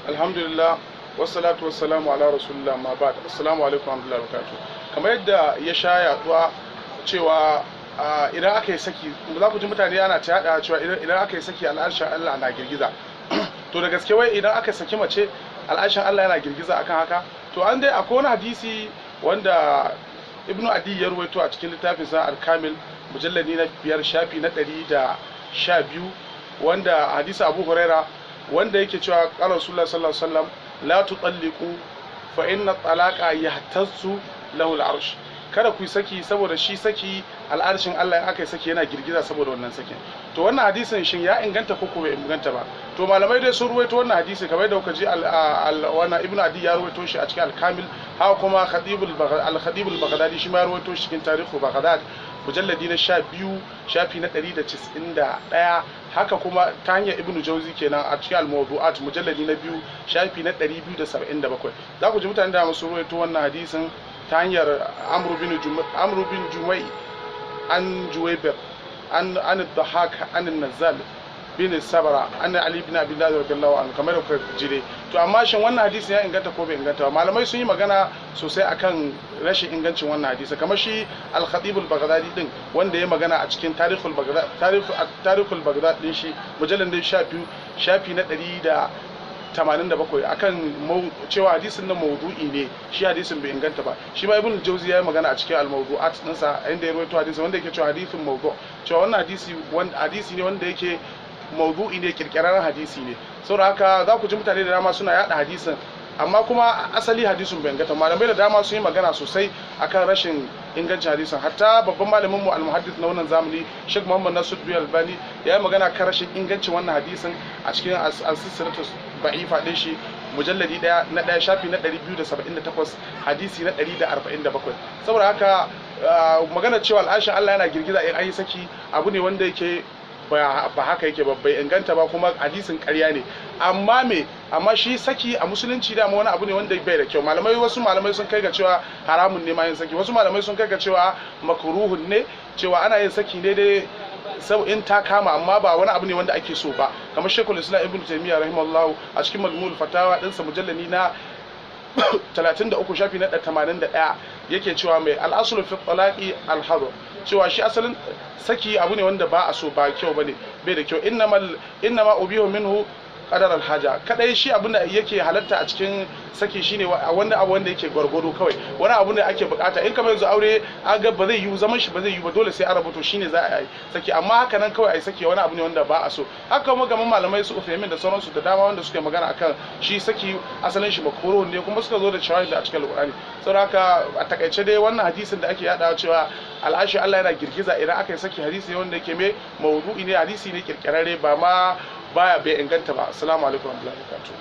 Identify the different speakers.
Speaker 1: Alhamdulillah, wassalatu wassalamu ala rasulillah, ma ba'd. Assalamu alaikum warahmatullahi wabarakatuh. Kamar yadda ya sha yaduwa cewa idan aka yi saki, za ku ji mutane ana ta yada cewa idan aka yi saki al'arshin Allah na girgiza. To da gaske wai idan aka saki mace al'arshin Allah yana girgiza akan haka? To an dai akwai wani hadisi wanda Ibn Adi ya ruwaito a cikin littafinsa Al-Kamil, mujalladi na 5 shafi na 112, wanda hadisi Abu Huraira wanda yake cewa qala Rasulullah sallallahu alaihi wasallam la tutalliqu fa inna talaqa yahtazzu lahu al-arsh. Kada ku yi saki saboda shi saki al'arshin Allah in aka yi saki yana girgiza saboda wannan sakin. To wannan hadisin shin ya inganta ko ko bai inganta ba? To malamai dai sun ruwaito wannan hadisi kamar yadda kuka ji wannan Ibn Adi ya ruwaito shi a cikin Al-Kamil, haka kuma Al-Khatib al-Baghdadi shi ma ya ruwaito shi cikin Tarihu Baghdad, mujalladi na 12 shafi na 191, haka kuma ta hanyar Ibn Jauzi kenan a cikin Al-Mawdu'at, mujalladi na 2 shafi na 277. Za ku ji mutane da sun ruwaito wannan hadisin ta hanyar Amr bin Jumai an Juwaybir an Dhahak an Nazal bin Sabra an Ali bin Abi Talib radiyallahu anhu, kamar da kuka jire. To amma shin wannan hadisin ya inganta ko bai inganta ba? Malamai sun yi magana sosai akan rashin ingancin wannan hadisi, kamar shi Al-Khatib al-Baghdadi din wanda ya magana a cikin Tarikhul Baghdad, Tarikhul Baghdad din shi mujallal 12 shafi na 187 akan cewa hadisin nan mawdu'i ne, shi hadisin bai inganta ba. Shi ma Ibn Jauzi ya yi magana a cikin Al-Mawdu'at ɗinsa inda ya rawaito hadisin wanda yake cewa hadisin mawdu', cewa wannan hadisi hadisi ne wanda yake mawdu'i ne, kirkirarren hadisi ne. Saboda haka za ku ji mutane da dama suna yada hadisin, amma kuma asali hadisin bai inganta. Malamai da dama sun yi magana sosai akan rashin ingancin hadisin. Hatta babban malamin mu al-muhaddith na wannan zamani Sheikh Muhammad Nasiruddin Albani ya yi magana kan rashin ingancin wannan hadisin a cikin al-silsilatu da'ifa din shi, mujalladi 1 na 1 shafi na 278 hadisi na 147. Saboda haka magana cewa al'arshin Allah yana girgiza in an yi saki abu ne wanda yake ba haka yake ba, bai inganta ba, kuma hadisin ƙarya ne. Amma me amma shi saki a musulunci dama wani abu ne wanda bai da kyau. Malamai, wasu malamai sun kai ga cewa haramun ne ma yin saki, wasu malamai sun kai ga cewa makruhun ne, cewa ana yin saki ne dai sau in ta kama, amma ba wani abu ne wanda ake so ba. Kamar Sheikhul Islam Ibn Taymiyyah rahimahullahu a cikin Majmu'ul Fatawa ɗinsa mujallali na 33 shafi na 81 yake cewa mai al'asulu fi talaqi al-hadr, cewa shi asalin saki abu ne wanda ba a so, ba kyau bane, bai da kyau. Innama ubihu minhu qadar al-haja, kadai shi abin da yake halatta a cikin saki shine wanda abu wanda yake gwargwado kawai, wani abu ne ake bukata. In kamar yanzu aure an ga ba zai yiwu, zaman shi ba zai yiwu ba, dole sai an rabu, to shine za a yi saki. Amma haka nan kawai a yi saki wani abu ne wanda ba a so. Haka kuma gaman malamai su Uthaymin da sauransu da dama wanda suka magana akan shi saki asalin shi makruh ne, kuma suka zo da shawahid a cikin Alqur'ani. Saboda haka a takaice dai wannan hadisin da ake yadawa cewa al'ashi Allah yana girgiza idan aka yi saki, hadisi ne wanda yake mai mawdu'i ne, hadisi ne kirkirarre, ba ma baya bai inganta ba. Assalamu alaikum warahmatullahi wabarakatuh.